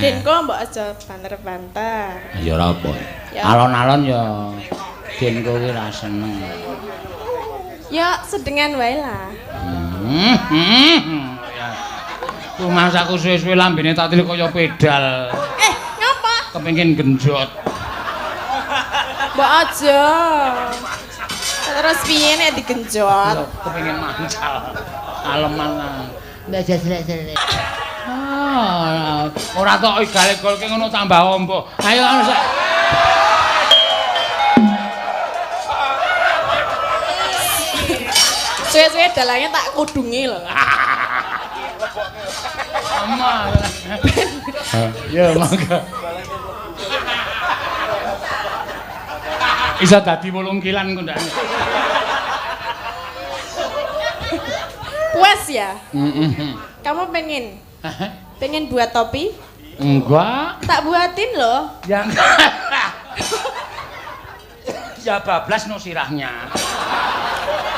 Denko mbok aja banter-banter. Ya ora apa. Ya. Alon-alon ya Denko ki ra seneng. Ya sedengan wae lah. Rumangsaku suwe-suwe lambene tak tilik kaya pedal. Ngapa? Kepengin genjot. Mbok aja. Terus piye nek digenjot? Kepengin mancal. Aleman. Ndak jelas-jelas. Ah, ora tok igale-golke ngono tambah ombo. Ayo anu sak. Suwe-suwe dalange tak kudungi lho. Ama. Ya monggo. Isa dadi 8 kilan kok ndak. Puas ya? Heeh. Kamu pengen? Pengen buat topi? Enggak. Tak buatin loh. Ya. Ya bablas no sirahnya.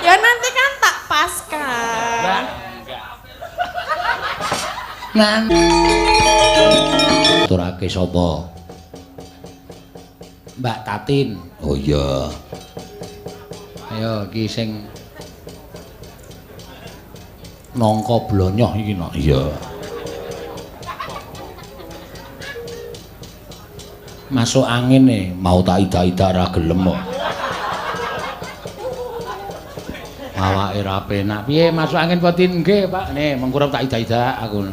Ya nanti kan tak paskan. Enggak. Enggak. Nan. Turake sapa? Mbak Tatin. Oh iya. Ayo iki sing nangka blonyoh iki no. Iya. Masuk angin nih, mau tak idak-idak ra gelem kok. Awake ra penak. Piye masuk angin apa tin? Nggih, Pak. Nih, mengkurep tak idak-idak aku.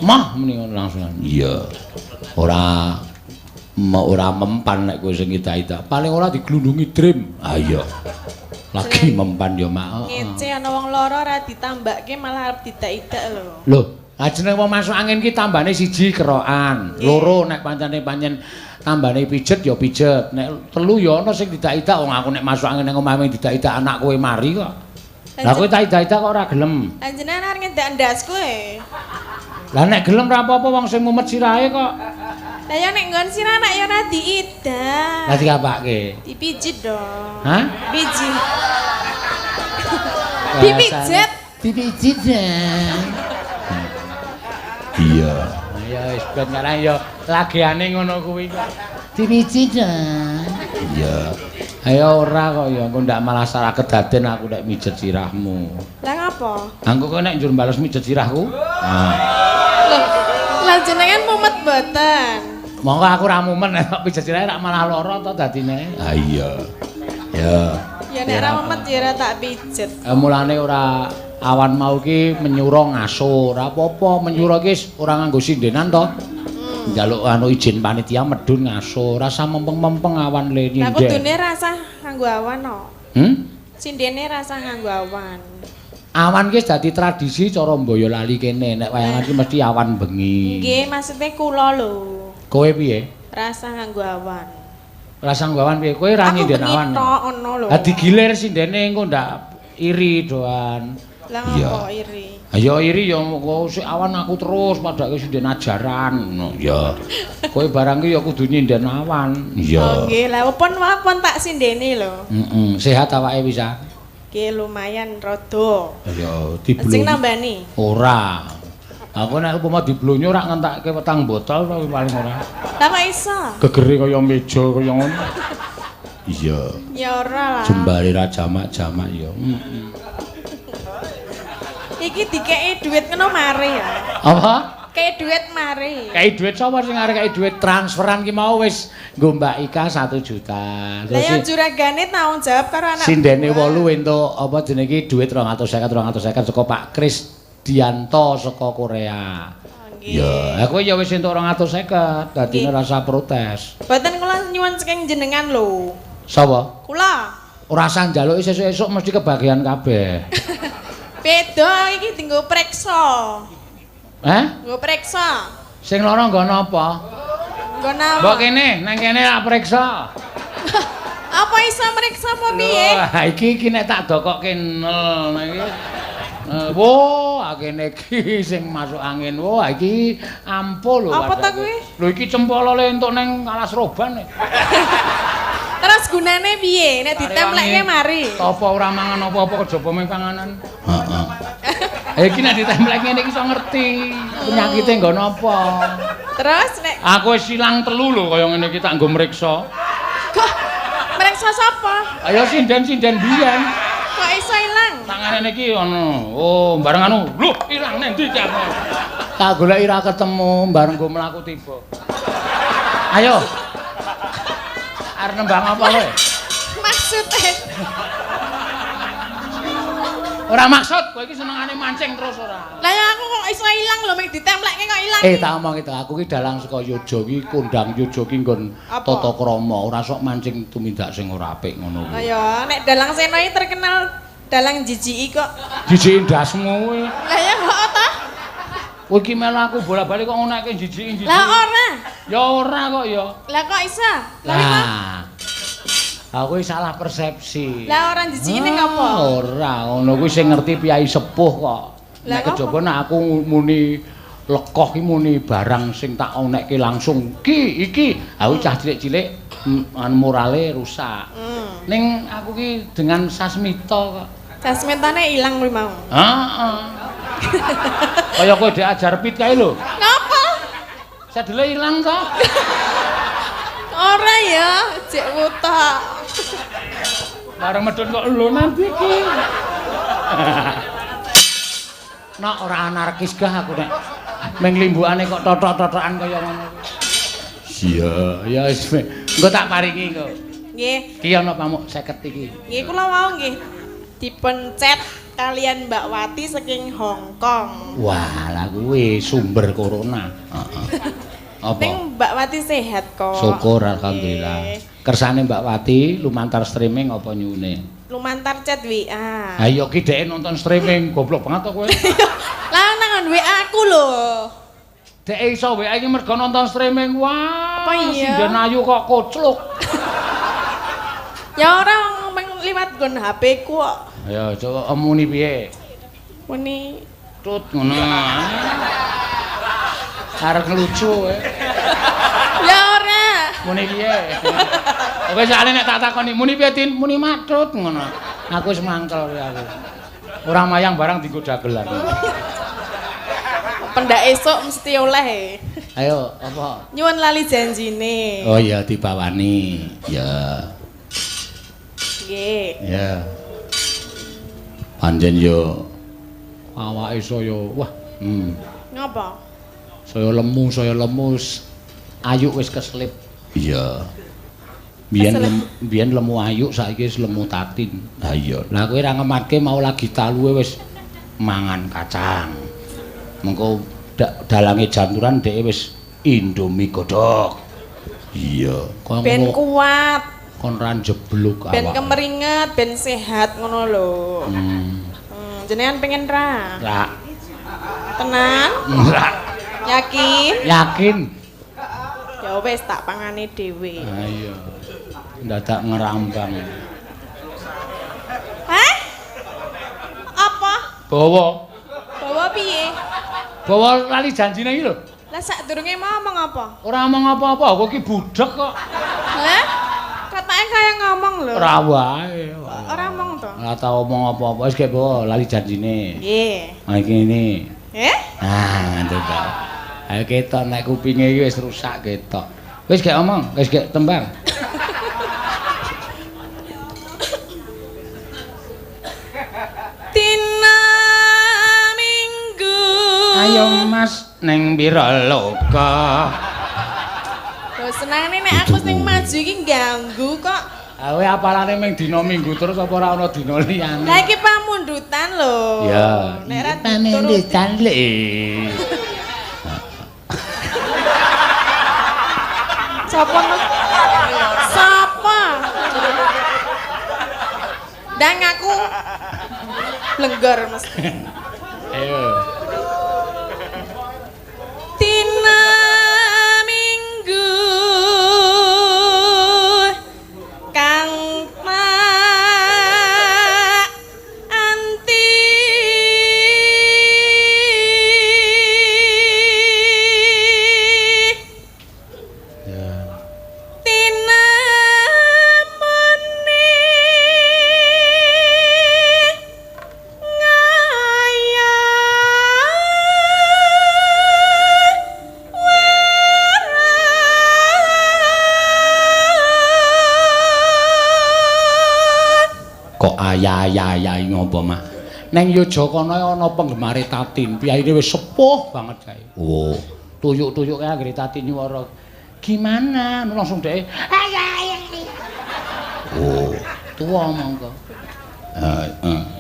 Mah muni ngono langsung. Iya. Ora ora mempan nek kowe sing idak-idak. Paling ora diglundungi dream. Ah iya. Lagi mempan ya, Mak. Ngece ana wong lara ora ditambakke malah arep didak-idak lho. Lho, jeneng wong masuk angin ki tambane siji kerokan, loro nek pancene pancen tambane pijet ya pijet, nek telu ya ana sing didak-idak. Wong aku nek masuk angin nang omahe didak-idak anak kowe mari kok. Lah kowe tak idak-idak kok ora gelem. Lah jenengan arep ngedak ndasku e. Lah nek gelem ora apa-apa wong sing mumet sirahe kok. Lah ya nek nggon sirah nek ya ora diidak. Lah dikapake? Dipijit dong. Hah? Pijit. Dipijet. Dipijit ya. Iya. Ya wis ben karang ya lagiane ngono kuwi kok. Dipijit ya. Iya. Ayo ora kok ya engko ndak malah salah kedaden aku nek mijet sirahmu. Lah ngapa? Engko kowe nek njur bales mijet sirahku. Nah. Loh, lah jenengan mumet mboten? Monggo aku ora mumet nek pijet sirahe rak malah lara to dadine. Ha iya. Ya. Ya nek ora mumet ya ora tak pijet. Mulane ora awan mau ki menyura ngaso, ora apa-apa menyura ki ora nganggo sindenan to. Njaluk anu izin panitia medhun ngaso, rasa mempeng-mempeng awan le nyinden. Lah kudune rasah nganggo awan no. Sindene rasah nganggo awan. Awan ki dadi tradisi cara Boyolali kene, nek wayangan ki mesti awan bengi. Nggih, maksude kula lho. Kowe piye? Rasah nganggo awan. Rasah nganggo awan piye? Kowe ra nyinden awan. Aku bengi tok ngono lho. Lah digilir sindene engko ndak iri doan. Lah ngopo iri? Ya iri ya kok sik awan aku terus padake sinden ajaran ngono. Ya. Kowe barang ki ya kudu nyinden awan. Iya. Oh nggih, lah pun tak sindene lho. Heeh, sehat awake bisa. Nggih lumayan rada. Ya diblonyo. Sing nambani? Ora. Aku nek upama diblonyo ora ngentake petang botol to paling ora. Lah kok iso? Gegere kaya meja kaya ngono. Iya. Ya ora lah. Jembare ra jamak-jamak ya. Heeh. Iki dikeki dhuwit ngono mari ya. Apa? Kei dhuwit mari. Kei dhuwit sapa sing arep kei dhuwit transferan ki mau wis nggo Mbak Ika 1 juta. Lah ya juragane tanggung jawab karo anak. Sindene 8 entuk apa jenenge iki dhuwit 250 250 saka Pak Kris Dianto saka Korea. Iya, aku ya wis entuk 250, dadine rasa protes. Mboten kula nyuwun saking jenengan lho. Sapa? Kula. Ora usah njaluki sesuk-esuk mesti kebagian kabeh. Beda iki dienggo preksa. Hah? Nggo preksa. Sing lara nggo napa? Nggo napa? Mbok kene, nang kene tak preksa. Apa iso mreksa apa piye? Lho, iki iki nek tak dokokke nol iki. Wo, kene iki sing masuk angin. Wo, iki ampuh lho. Apa ta kuwi? Lho iki cempala le entuk nang alas roban. Terus gunane piye? Nek ditempleke mari. Apa ora mangan apa-apa kejaba mung panganan. Heeh. Iki nek ditemplek ngene iki iso ngerti penyakite nggo napa. Terus nek aku wis ilang telu lho kaya ngene iki tak nggo mriksa. Kok mriksa sapa? Ayo sinden-sinden biyen. Kok iso ilang? Tangane iki ana. Oh, bareng anu. Lho, ilang nang ndi iki aku? Tak goleki ra ketemu, bareng nggo mlaku tiba. Ayo. Arep nembang apa kowe? Maksude. Ora maksud, kowe iki senengane mancing terus ora. Lah ya aku kok iso ilang lho, mek ditemplekke kok ilang. Tak omong itu, aku ki dalang saka Yojo ki kondang Yojo ki nggon tata krama, ora sok mancing tumindak sing ora apik ngono kuwi. Lah ya, nek dalang Seno iki terkenal dalang jijiki kok. Jijiki ndasmu kuwi. Lah ya kok ta? Kowe iki melu aku bola-bali kok ngonekke jijiki-jijiki. Lah ora. Ya ora kok ya. Lah kok iso? Lah. Aku salah persepsi. Lah ora jijiki ning apa? Ora, ngono kuwi sing ngerti piyai sepuh kok. Nek kejaba nek aku muni lekoh ki muni barang sing tak onekke langsung ki iki, aku cah cilik-cilik morale rusak. Ning aku ki dengan sasmita kok. Sasmitane ilang kuwi mau. Heeh. Kaya kowe diajar pit kae lho. Napa? Sadele ilang kok. Ora ya, jek wuta. Bareng medhun kok lho nanti iki. Nak ora anarkis gah aku nek ming limbukane kok totok-totokan kaya ngono. Iya, ya wis. Engko tak paringi engko. Nggih. Ki ana pamuk 50 iki. Nggih, kula wau nggih dipencet kalian Mbak Wati saking Hong Kong. Wah, lah kuwi sumber corona. Heeh. Apa? Ning Mbak Wati sehat kok. Syukur alhamdulillah. Kersane Mbak Wati lumantar streaming apa nyune? Lumantar chat WA. Ha iya ki dheke nonton streaming, goblok banget to kowe. Lah nang WA aku lho. Dheke iso WA iki mergo nonton streaming. Wah, apa iya? Sinden ayu kok kocluk. Ya ora wong liwat nggon HP ku kok. Ayo coba muni piye? Muni tut ngono. Arep ngelucu kowe. Ya ora. Muni piye? Kowe sakjane nek tak takoni muni piye Tin? Muni matut ngono. Aku wis mangkel ya aku. Ora mayang barang dienggo dagelan. Pendak esuk mesti oleh. Ayo, apa? Nyuwun lali janjine. Oh iya dibawani. Ya. Nggih. Ya. Pancen yo awake saya wah, Ngapa? Saya lemu ayu wis keselip. Iya. Biyen lemu ayu saiki wis lemu tatin. Ha iya. Lah kowe ora ngematke mau lagi taluwe wis mangan kacang. Mengko dalange janturan dheke wis Indomie godhog. Iya. Ben kuat. Kon ra njebluk awake. Ben kemeringet, ben sehat ngono lho. Jenengan pengen ra? Ra. Tenan? Ra. Yakin? Yakin. Ya wis tak pangane dhewe. Ha iya. Ndadak ngerambang. Hah? Apa? Bawa. Bawa piye? Bawa lali janjine iki lho. Lah sadurunge mau ngomong apa? Ora ngomong apa-apa, aku iki budhek kok. Lah? Katanya kaya ngomong lho. Ora wae. Ora ngomong to? Ora tau omong apa-apa, wis gek bawa lali janjine. Nggih. Ha iki ngene. Eh? Ah, ngono ta. Ayo ketok nek kupinge iki wis rusak ketok. Wis gek omong, wis gek tembang. Dina Minggu. Ayo Mas ning Wiraloka. Lho senengane nek aku sing maju iki ganggu kok. Awe apalane ming dina Minggu terus apa ora ana dina liyane? Lah iki pamundutan lho. Ya, nek ora pamundutan lho. Sapa? Sapa? Ndang aku blenggor mesti. Ayo. Dina Minggu kang tak anti ya. Tinemune ngayal. Kok ayah-ayah ngopo, Mak? Neng Yojakana ana penggemare Tatin. Piyayine wis sepuh banget kae. Oh, tuyuk-tuyuk kae anggere Tatin nyuwara. Gimana? Langsung dhek ayah ayah. Oh, tuwa monggo. Heeh.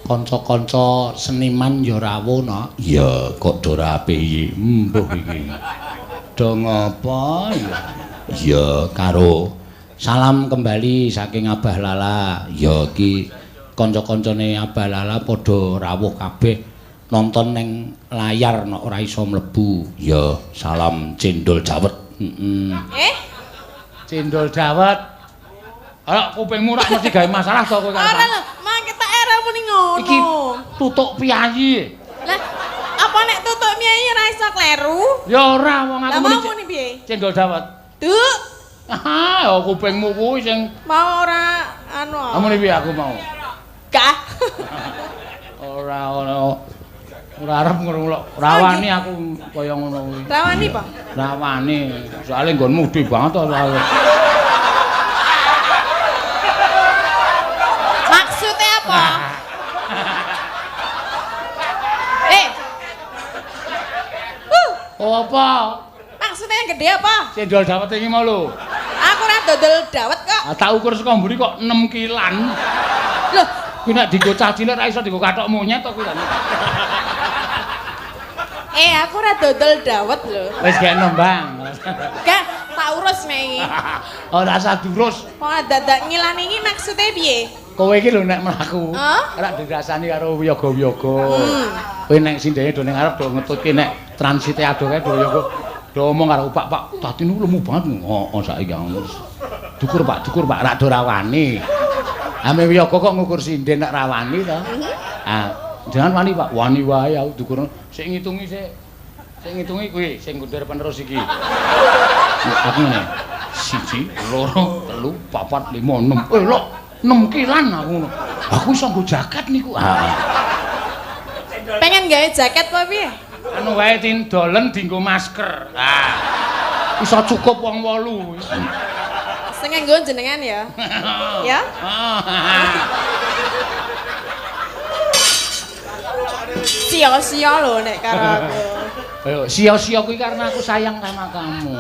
Kanca-kanca seniman ya rawuh no. Iya, kok do rapi mbuh iki. Do ngapa ya? Iya, karo salam kembali saking Abah Lala. Ya iki kanca-kancane Abah Lala padha rawuh kabeh nonton ning layar nek ora iso mlebu. Ya, salam cendol dawet. Heeh. Cendol dawet. Ora kupingmu rak mesti gawe masalah to kowe kan. Ora lho, mangke tak era muni ngono. Iki tutuk piyayi. Lah, apa nek tutuk piyayi ora iso kleru? Ya ora, wong aku muni piye? Cendol dawet. Duk. Ah, ya kupingmu kuwi sing mau ora anu. Muni piye aku mau? Gak. Ora ono. Ora arep ngono. Rawani aku kaya ngono kuwi. Rawani, Pak? Rawani. Soale nggonmu gedhe banget to soale. Maksudnya apa? Oh, apa? Maksudnya yang gede apa? Cendol dawet iki mau lho. Aku ora dodol dawet kok. Ah, tak ukur saka mburi kok 6 kilan. Loh, kuwi nek dienggo cah cilik ora iso dienggo kathok monyet to kuwi. Aku ora dodol dawet lho. Wis gek nembang. Gak, tak urus nek iki. Ora usah diurus. Kok dadak ngilane iki maksude piye? Kowe iki lho nek mlaku, ora dirasani karo wiyaga-wiyaga. Kowe nek sindene do ning arep do ngetutke nek transite adoh kae do wiyaga. Do omong karo Pak, Pak, Tatin lemu banget. Heeh, saiki wis. Dukur Pak, rak do rawani. Ame wiyaga kok ngukur sinden nek rawani to. Ah, jangan wani Pak, wani wae aku dukur. Sik ngitungi sik. Sing ngitungi kuwi sing ngundher penerus iki. Aku ngene. 1, 2, 3, 4, 5, 6. Eh lho, 6 kilan aku ngono. Aku iso nggo jaket niku. Ah. Pengen gawe jaket apa piye? Anu wae tindolen dienggo masker. Ah. Iso cukup wong 8. Sing nganggo jenengan ya. Ya? Sia-sia lho nek karo aku. Ayo, sia-sia kuwi karena aku sayang sama kamu.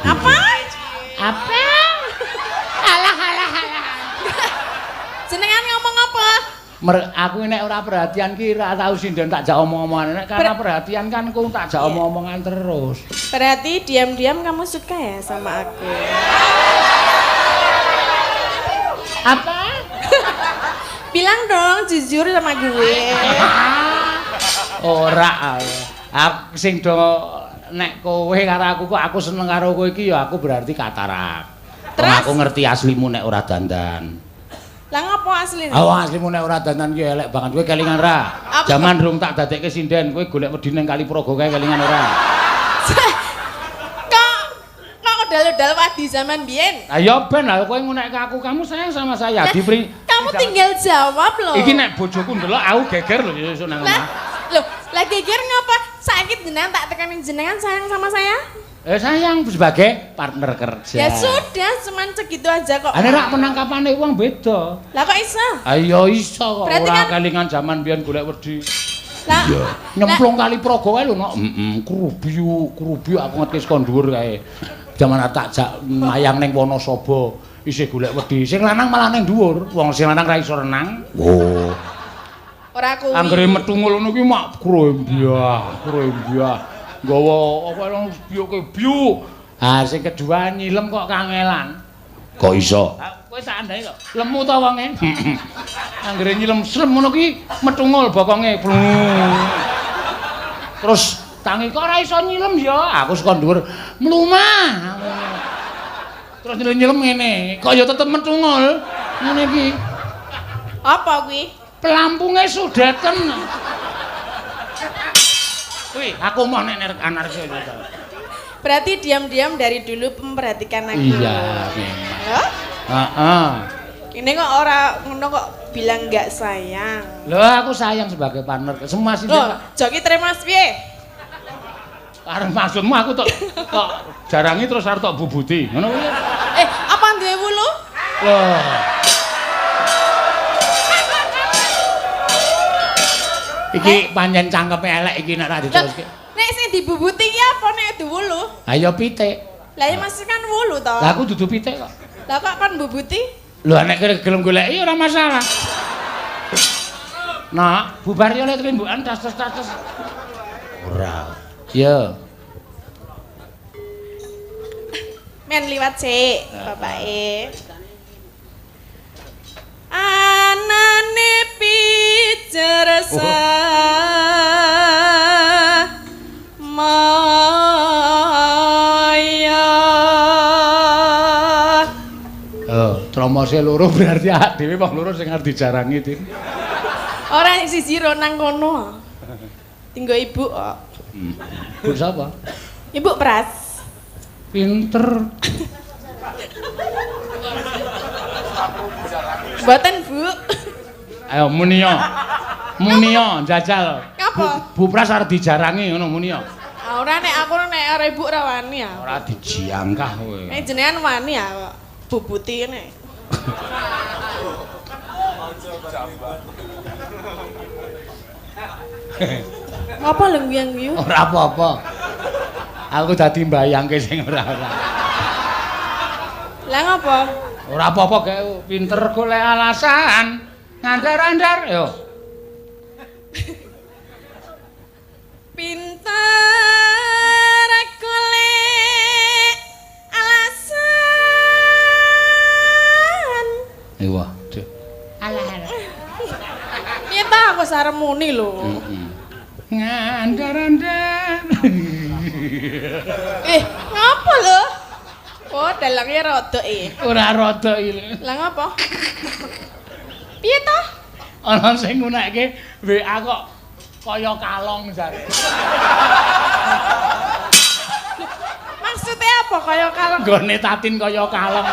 Apa? Apa? Alah alah alah. Jenengan ngomong apa? Aku nek ora perhatian ki ora tau sinden tak jak omong-omongan. Nek karena perhatian kan ku tak jak omong-omongan terus. Berarti diam-diam kamu suka ya sama aku? Apa? Bilang dong jujur sama gue. Ora. Aku sing do nek kowe karo aku kok aku seneng karo kowe iki ya aku berarti katarak. Terus? Aku ngerti aslimu nek ora dandan. Lah ngopo asline? Oh, aslimu nek ora dandan ki elek banget. Kowe kelingan ra? Jaman rung tak dadekke sinden, kowe golek wedi ning Kali Progo kae kelingan ora? Kok udal-udal wadi zaman biyen? Lah ya ben lah kowe ngunekke aku, kamu sayang sama saya. Dipri kamu tinggal jawab lho. Iki nek bojoku ndelok aku geger lho sesuk nang omah. Lho, lah geger ngapa? Saiki jenengan tak tekani jenengan sayang sama saya? Sayang sebagai partner kerja. Ya sudah, cuman segitu aja kok. Ane rak penangkapane wong beda. Lah kok iso? Ayo iso kok. Berarti ora kan... kelingan zaman biyen golek wedi. Lah iya. Nyemplung Kali Progo kae lho, nok. Heeh, krubiu aku ngerti saka dhuwur kae. Jaman tak jak mayang ning Wonosobo isih golek wedi. Sing lanang malah ning dhuwur. Wong sing lanang ra iso renang. Oh. Ora kuwi. Anggere metu ngono kuwi mak krembyah, krembyah. Nggawa apa nang biyuke biyu. Ah sing kedua nyilem kok kangelan. Kok iso? Kowe sak andai kok. Lemu ta wonge? Anggere nyilem slem ngono ki metungul bokonge. Terus tangi kok ora iso nyilem ya. Aku saka dhuwur mlumah. Terus nyilem ngene, kok ya tetep metungul. Ngene iki. Apa kuwi? Pelampunge sudeten. Kuwi aku mau nek anarki. Berarti diam-diam dari dulu memperhatikan aku. Iya, memang. Heeh. Ini kok ora ngono kok bilang enggak sayang. Loh, aku sayang sebagai partner. Semua sih. Loh, joki terima piye? Karep maksudmu aku tok tok jarangi terus arep tok bubuti. Ngono kuwi. Apa duwe wulu? Loh. Iki pancen cangkeme elek iki nek ra diteruske. Nek sing dibubuti iki apa nek duwe wulu? Ha ya pitik. Lah ya maksud kan wulu to. Lah aku dudu pitik kok. Lah kok kon bubuti? Lho nek gelem goleki ora masalah. Nah, bubar yo lek trimbukan tas-tas. Ora. Yo. Men liwat sik, bapake. Anane pijer maya. Oh, tromose loro berarti awak dhewe wong loro sing arep dijarangi, Tin. Ora siji ro nang kono. Tinggo ibu kok. Ibu sapa? Ibu Pras. Pinter. Mboten, Bu. Ayo munio. Munio jajal. Ngapa? Bu Pras arep dijarangi ngono munio. Ah ora nek aku nek arep ibu ora wani ya. Ora dijangkah kowe. Nek jenengan wani ya kok bubuti ngene. Ngapa lho guyu-guyu? Ora apa-apa. Aku dadi mbayangke sing ora-ora. Lah ngapa? Ora apa-apa gawe pinter golek alasan. Ngandar-andar yo. Pinter golek alasan. Wah, duh. Alah-alah. Piye ta aku sarem muni lho. Ngandar-andar. Ngapa lho? Oh, dalangnya rodok iki. Ora rodok iki. Lah ngapa? Piye ta? Ana sing ngunekke WA kok kaya kalong jare. Maksudnya apa kaya kalong? Nggone Tatin kaya kalong.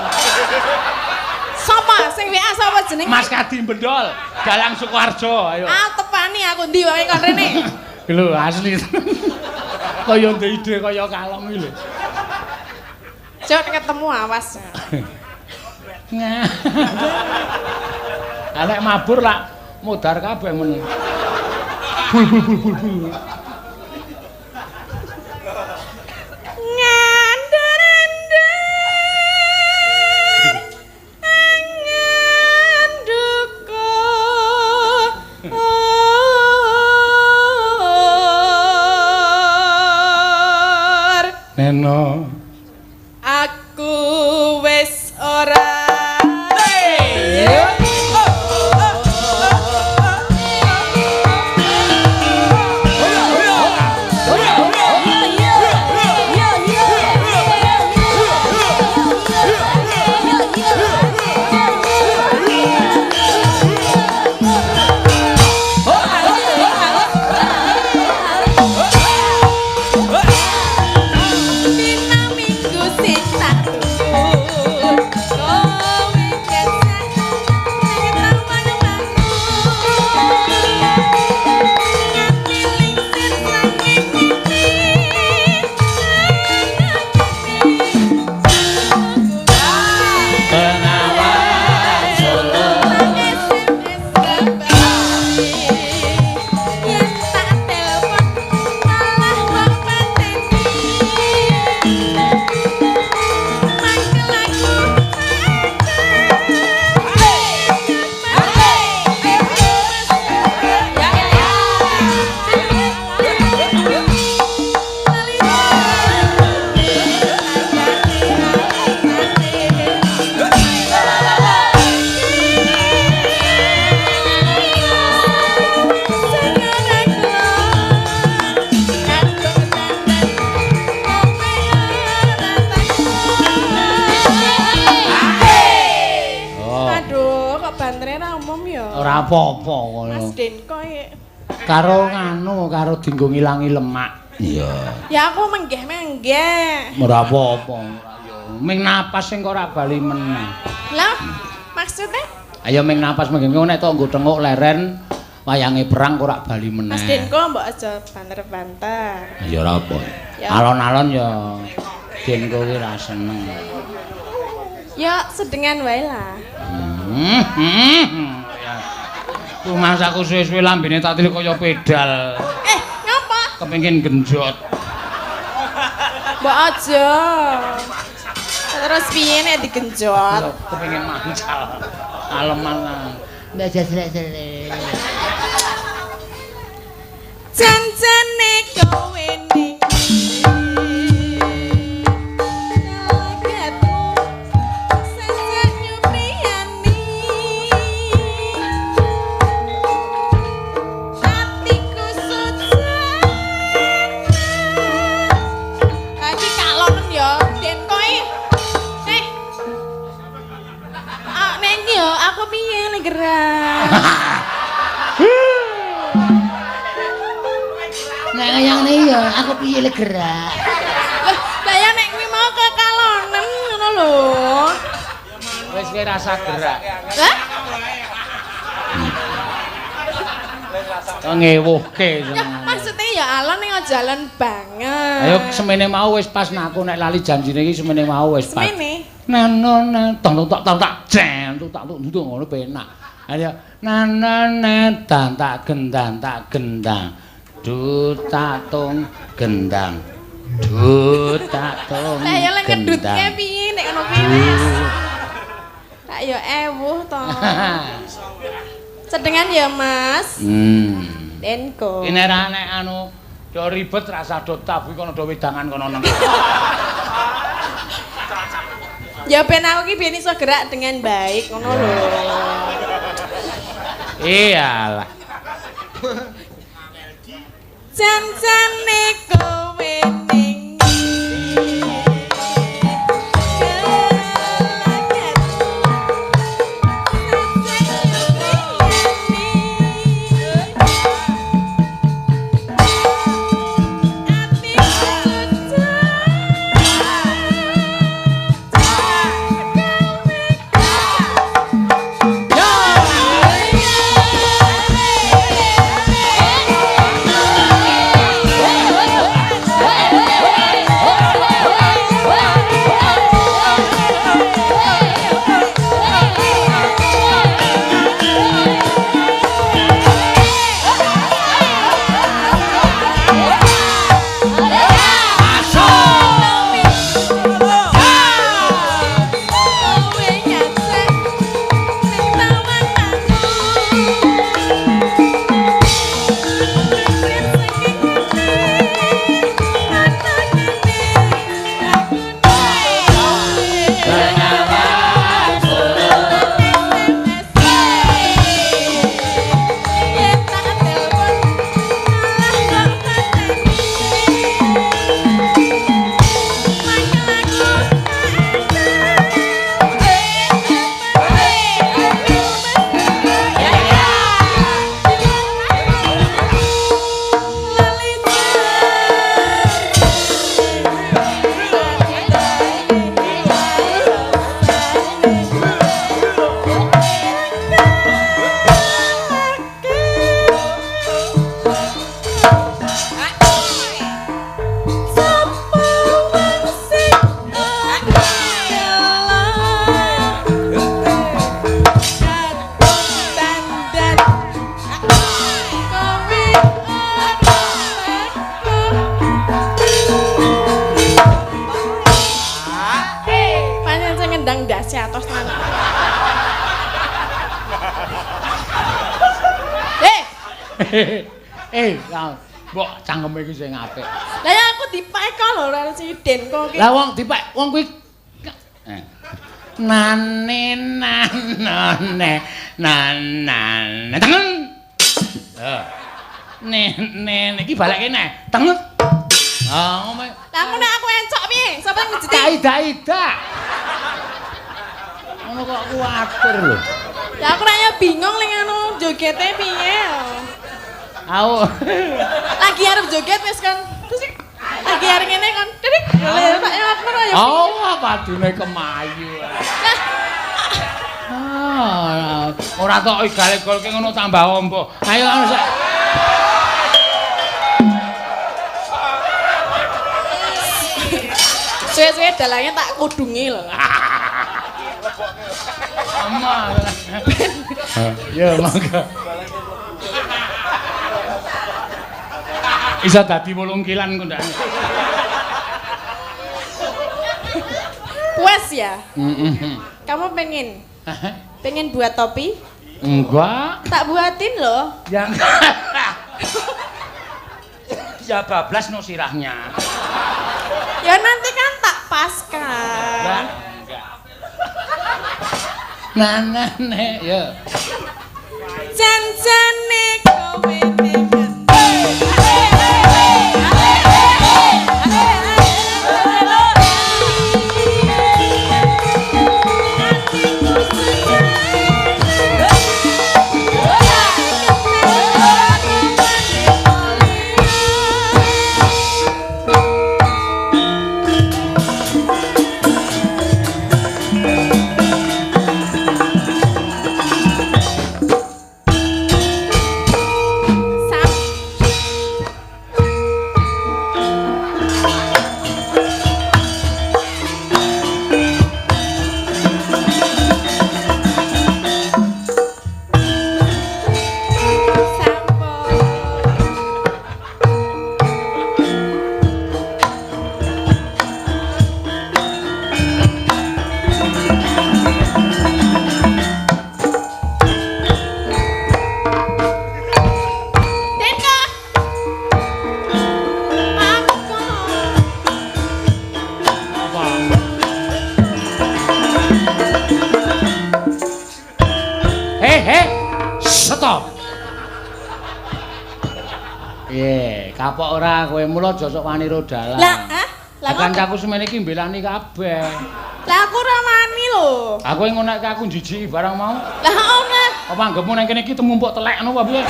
Sapa sing WA sapa jenenge? Mas Kadi Bendol, Dalang Sukoharjo, ayo. Ah, tepani aku ndi wae kon rene. Lho, asli. Kaya ndek ide kaya kalong iki lho. Cok ketemu awas. Nek mabur lak modar kabeh men. Bul bul bul bul bul. Ngandar-andar angan duka. Neno. Aku wis ora. Ora apa-apa ngono. Mas Denko iki. Karo nganu, karo dinggo ngilangi lemak. Iya. Ya aku menggeh-menggeh. Ora apa-apa, ora ya. Ming napas sing ora bali meneh. Lah, maksudnya? Ayo ming napas menggeh nek tok nggo tenguk leren wayange perang ora bali meneh. Mas Denko mbok aja banter-banter. Ya ora apa. Alon-alon ya Denko ki ra seneng. Ya sedengan wae lah. Rumangsaku suwe-suwe lambene tak tilik kaya pedal. Ngapa? Kepengin genjot. Mbok aja. Terus piye nek digenjot? Kepengin mancal. Aleman. Mbak aja selek-selek. Jan-jane kowe ning gerak. Nek kaya ngene ya aku piye le gerak. Lah ya nek kuwi mau kekalonen ngono lho. Wis kowe rasa gerak. Hah? Ngewuhke senengane. Maksudnya ya alon ning aja alon banget. Ayo semene mau wis pas nek aku nek lali janjine iki semene mau wis pas. Semene. Nano tang tak tang tak jen tak tuk ngono penak. Ayo nana dan tak gendang tak gendang. Du tak tung gendang. Du tak tung. Lah ya lek ngedutke piye nek ngono kuwi wis. Tak ya ewuh to. Sedengan ya Mas. Denko. Ini ra nek anu do ribet rasa do tabu kono do wedangan kono nang. Ya ben aku ki ben iso gerak dengan baik ngono lho. Iyalah. Jan-jane kowe ning Mbok cangkeme iki sing apik. Lah ya aku dipek lho karo si Denko ki. Lah wong dipek wong kuwi nane nanane nanane tengen. Ne ne iki balekke neh. Tengen. Ah ngono. Lah aku nek aku encok piye? Sapa sing ngejeti? Ida-ida. Ngono kok kuwatir lho. Ya aku raya bingung ning anu jogete piye. Au. Lagi arep joget wis kan. Terus lagi arep ngene kan. Titik. Lha tak aku ngono ya. Oh, padune kemayu. Ah, ora tok igale-golke ngono tambah ombo. Ayo anu sak. Suwe-suwe dalangnya tak kudungi lho. Ama. Ya monggo. Isa dadi 8 kilan kok ndak. Puas ya? Heeh. Kamu pengen? Pengen buat topi? Enggak. Tak buatin loh. Ya. Ya bablas no sirahnya. Ya nanti kan tak paskan. Enggak, enggak. Nah, nah, nah, ya. Jan-jane kowe ning Kapok ora kowe mula aja sok wani ro dalan. Lah, hah? Lah kancaku semene iki mbelani kabeh. Lah aku ora wani lho. Aku ngonekke aku njijiki barang mau. Lah ora. Apa anggepmu nang kene iki temumpuk telek ngono apa piye?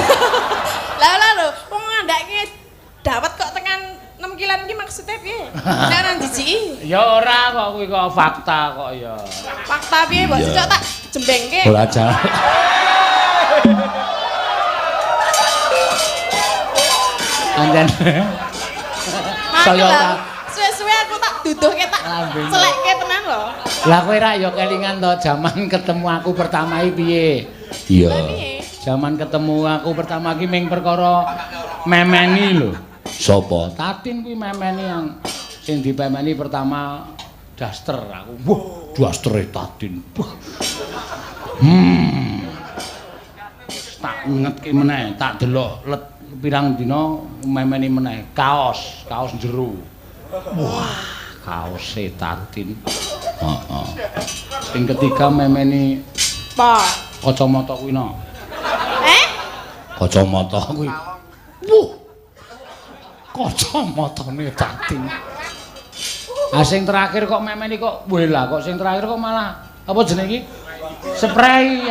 Lah ora lho, wong ngandhake dawet kok tekan 6 kilan iki maksudnya piye? Nek ora njijiki. Ya ora kok kuwi kok fakta kok ya. Fakta piye mbok cocok tak jembengke. Ora jalan. Anjen. Saya suwe-suwe aku tak duduhke tak celekke tenan lho. Lah kowe rak ya kelingan to jaman ketemu aku pertama iki piye? Iya. Jaman ketemu aku pertama iki ming perkara memeni lho. Sapa? Tatin kuwi memeni yang sing dipemeni pertama daster aku. Wah, dastere Tatin. Tak ngetke meneh, tak delok let pirang dina memeni meneh kaos, kaos jero. Wah, kaose Tatin. Heeh. Sing ketiga memeni apa? Kacamata kuwi no. Eh? Kacamata kuwi. Wuh. Kacamatane Tatin. Ah sing terakhir kok memeni kok weh lah kok sing terakhir kok malah apa jenenge iki? Spray.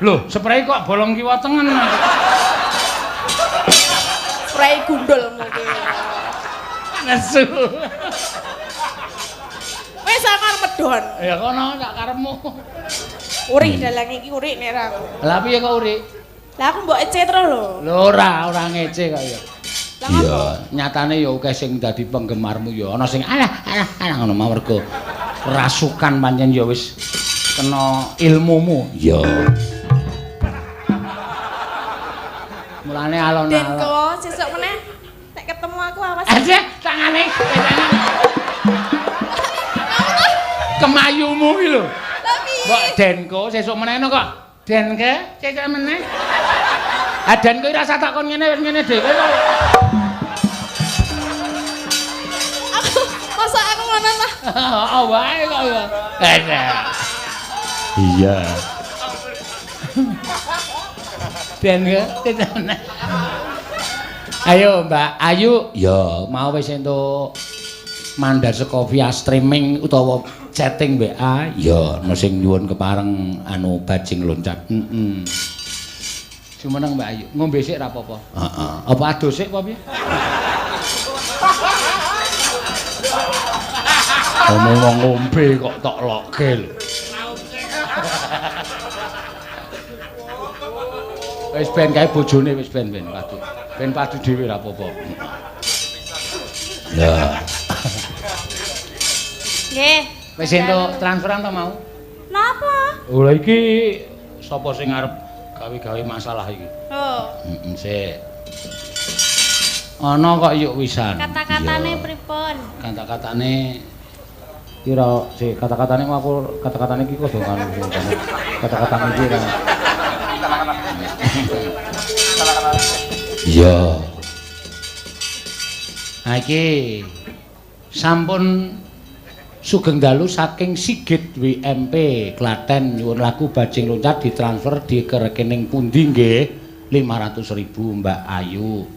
Loh, spray kok bolong kiwa tengen. Spray gundul mungkin. Nesu. Wis aku arep medhon. Ya kono sak karepmu. Urik dalang iki urik nek ra aku. Lah piye kok urik? Lah aku mbok ece terus lho. Lho ora, ora ngece kok ya. Lah ngopo? Nyatane ya akeh sing dadi penggemarmu ya ana sing alah alah alah ngono mau mergo rasukan pancen ya wis kena ilmumu. Ya. Mulane alon-alon. Denko, sesuk meneh nek ketemu aku awas. Aja tangane. Kemayumu iki lho. Lah piye? Mbok Denko sesuk meneh kok. Denke sesuk meneh. Ah Denko ora usah takon ngene wis ngene dhewe kok. Aku masa aku ngono ta? Heeh wae kok ya. Iya. Denke sesuk meneh. Ayo Mbak Ayu, ya mau wis entuk mandar saka via streaming utawa chatting WA, ya ana sing nyuwun kepareng anu bajing loncat. Heeh. Jumeneng Mbak Ayu. Ngombe sik ra apa-apa. Heeh. Apa adus sik apa piye? Omong wong ngombe kok tok lokke lho. Wis ben kae bojone wis ben padu. Ben padu dhewe ra apa-apa. Lah. Nggih. Wis entuk transferan to mau? Napa? Oh lha iki sapa sing arep gawe-gawe masalah iki? Oh. Heeh, sik. Ana kok yuk wisan. Kata-katane pripun? Kata-katane kira sik kata-katane mau aku kata-katane iki kudu ngono. Kata-katane iki ra. Iya. Ha iki sampun sugeng dalu saking Sigit WMP Klaten nyuwun lagu Bajing Loncat ditransfer di ke rekening pundi nggih 500.000 Mbak Ayu.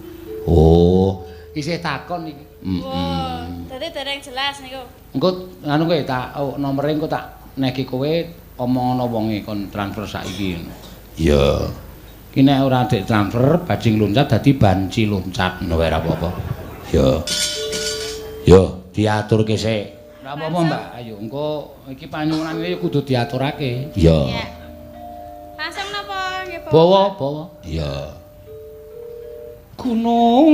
Oh, isih takon iki. Heeh. Dadi dereng jelas niku. Engko anu kowe tak nomere engko tak neki kowe omongono wonge kon transfer saiki. Iya. Ki nek ora dik transfer Bajing Loncat dadi banci loncat ngono wae ora apa-apa. Iya. Yo diaturke sik. Ora apa-apa Mbak Ayu, engko iki panyuwunane kudu diaturake. Iya. Langsung napa nggih, Pak? Bawa, bawa. Iya. Gunung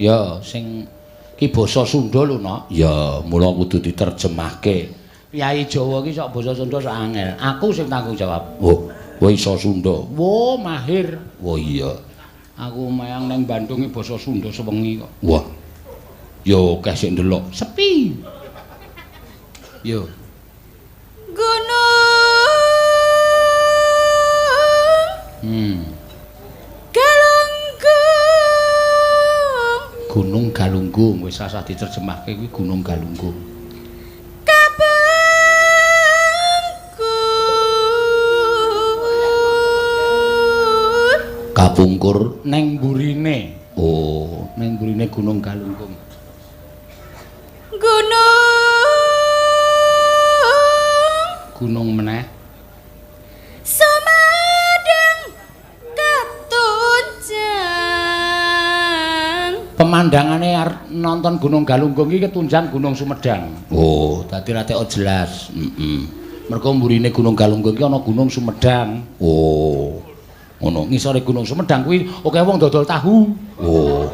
ya sing ki basa Sunda lho, Nok. Ya, mula kudu diterjemahke. Kyai Jawa ki sok basa Sunda sok angel. Aku sing tanggung jawab. Oh, kowe iso Sunda. Wo, mahir. Wo iya. Aku mayang ning Bandung ki basa Sunda sewengi kok. Wah. Yo akeh sing ndelok. Sepi. Yo. Gunung. Galunggung. Gunung Galunggung wis rasah diterjemahke kuwi Gunung Galunggung. Kapungkur. Kapungkur neng mburine. Oh, neng mburine Gunung Galunggung. Gunung. Gunung meneh. Sumedang ketunjang. Pemandangane nonton Gunung Galunggung iki ketunjang Gunung Sumedang. Oh, dadi ra teko jelas. Heeh. Mergo mburine Gunung Galunggung iki ana Gunung Sumedang. Oh. Ngono, ngisore Gunung Sumedang kuwi akeh wong dodol tahu. Oh.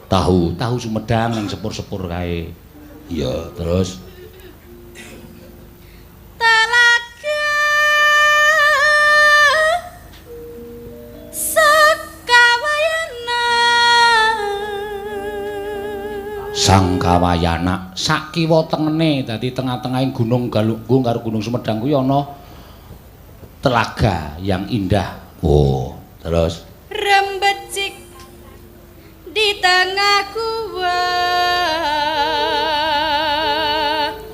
Tahu, tahu Sumedang ning sepur-sepur kae. Iya, terus Talaga Sakawayana. Sangkawayana sak kiwa tengene dadi tengah-tengahing Gunung Galunggung karo Gunung Sumedang kuwi ana telaga yang indah. Oh, terus rembecik di tengah gua.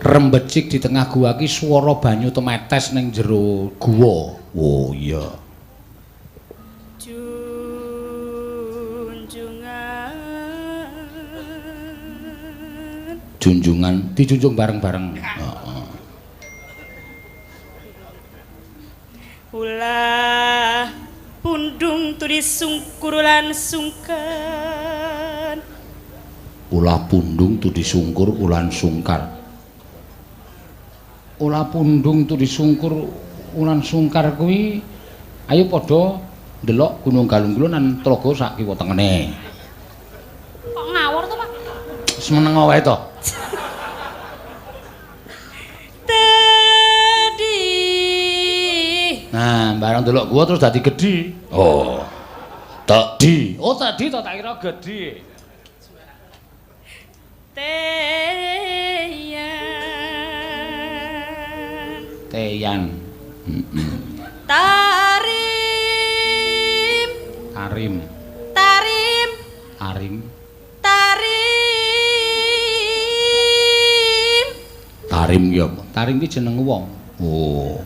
Rembecik di tengah gua ki swara banyu temetes ning jero gua. Oh iya. Junjungan. Junjungan dijunjung bareng-bareng. Heeh. Ulah pundung turi sungkur lan sungkan. Ulah pundung turi sungkur ulan sungkar. Ulah pundung turi sungkur ulan sungkar kuwi ayo padha ndelok Gunung Galunggung lan tlaga sak kiwa tengene. Kok ngawur to, Pak? Semeneng wae to. Tadi. Nah, bareng delok gua terus dadi gedhi. Oh. Tadi. Oh, tadi to tak kira gedhi. Teyan. Teyan. Heeh. Tarim. Tarim. Tarim. Tarim. Tarim. Tarim ki apa? Tarim ki jeneng wong. Oh.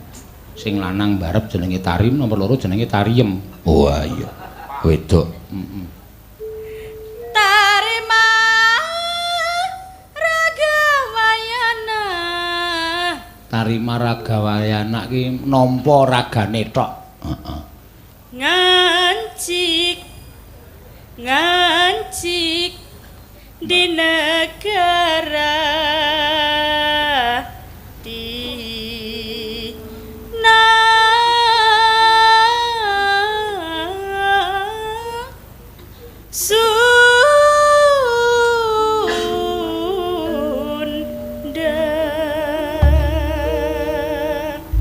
Sing lanang barep jenenge Tarim, nomor loro jenenge Tariem. Oh iya. Wedok. Heeh. Tarima Ragawayana. Tarima Ragawayana ki nampa ragane tok. Heeh. Ngancik Ngancik ngancik di negara di na Sunda.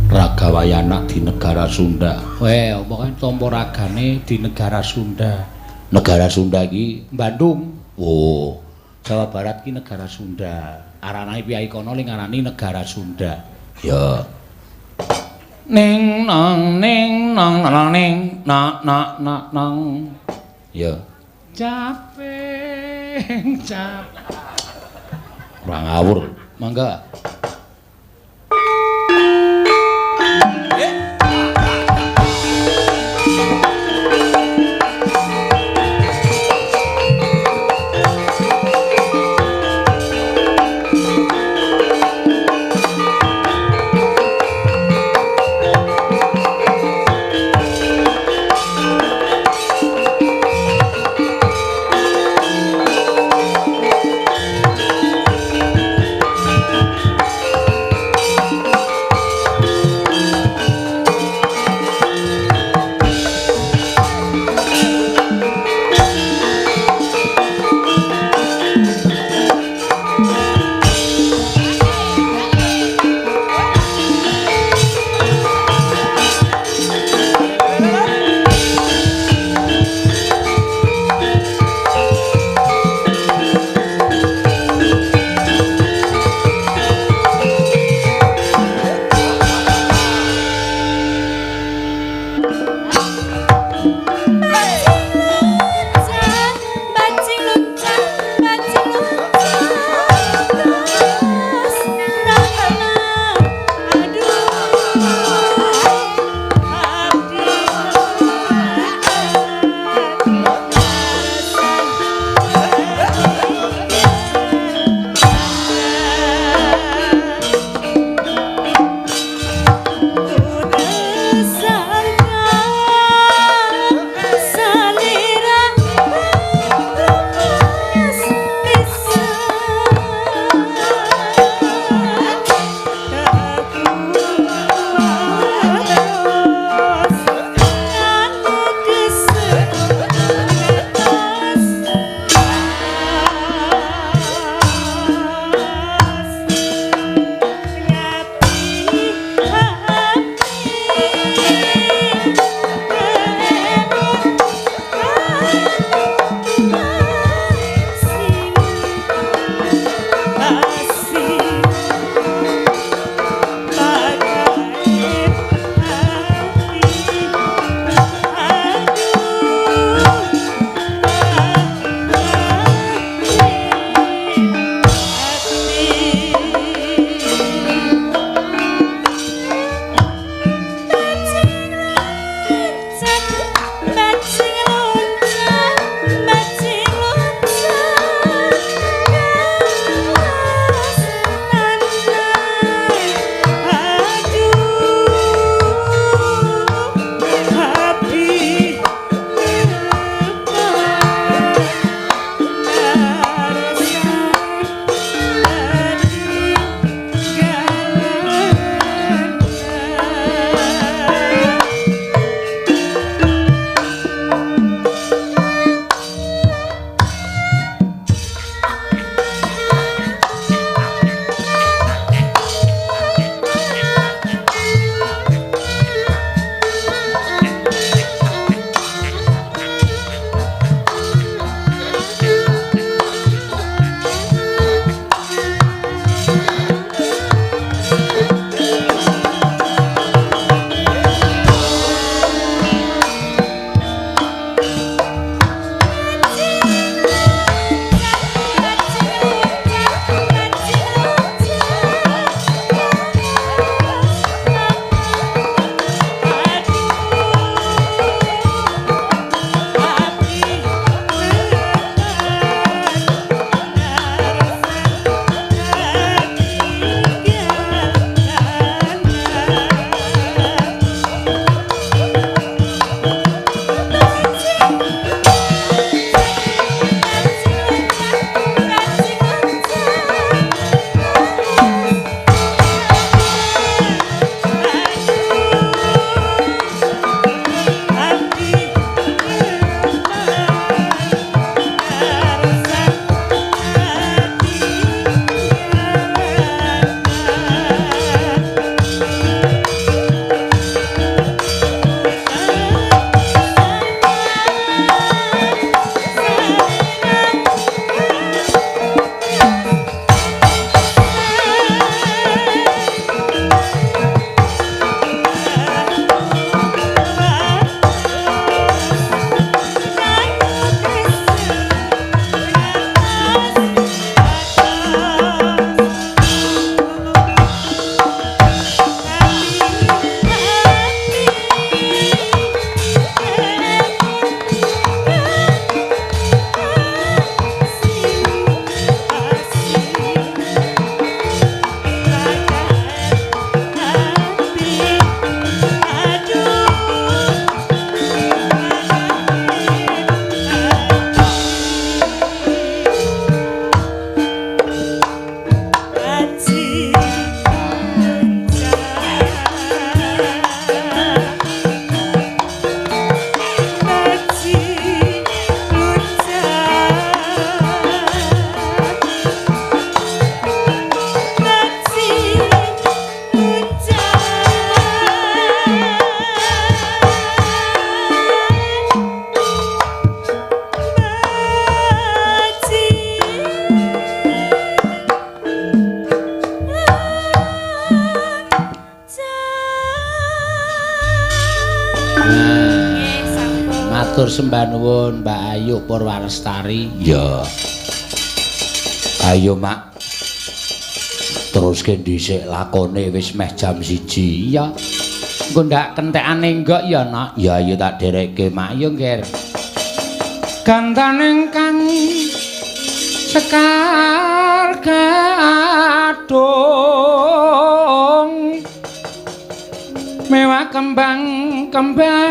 Raga Wayana di negara Sunda. Weh, apa kae tampa ragane di negara Sunda. Negara Sunda iki Bandung. Oh, Jawa Barat ki negara Sunda. Aranae piyai kono ling ngarani negara Sunda. Ya. Ning nang ning nang nang ning na na na nang. Ya. Caping cap. Ora ngawur. Mangga. Matur sembah nuwun Mbak Ayu Purwalestari. Ya. Ayo Mak. Teruske dhisik lakone wis meh jam 1. Iya. Engko ndak kentekane enggak ya, Nak? Ya ayo tak derekke Mak. Yo, Nger. Gantane kang sekar gadung mewah kembang kembang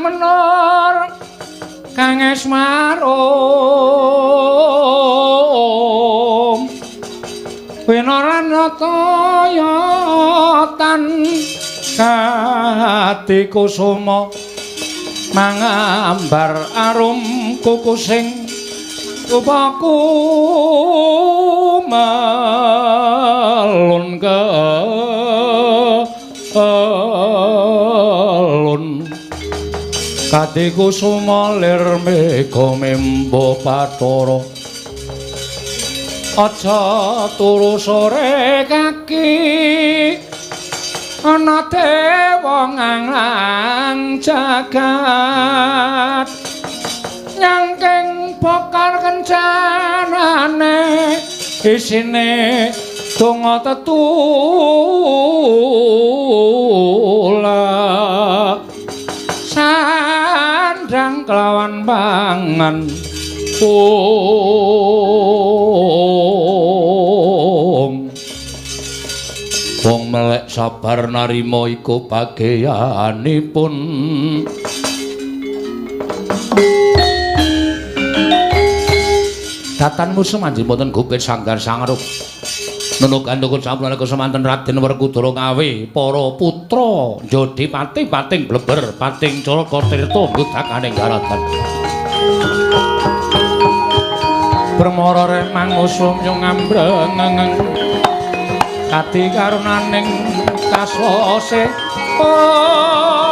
menur kang esmarum winoran rata tan kati kusuma mangambar arum kukusing rupaku melun kelun kati kusuma lir mega membo bathara aja turu sore kaki ana dewa nganglang jagat nyangking bokar kencanane isine donga tetulak sandang kelawan pangan wong melek sabar narima iku bageyanipun. Datan musuh manjing wonten gupit sanggar sangrup nunukan dukun sampun semanten Raden Werkudara ngawe para putra njodi pati pating bleber pating Caraka tirta ngudakaning daratan Brahmara remang usum yung ngambrengeng kadi karunaning kasose. Oh.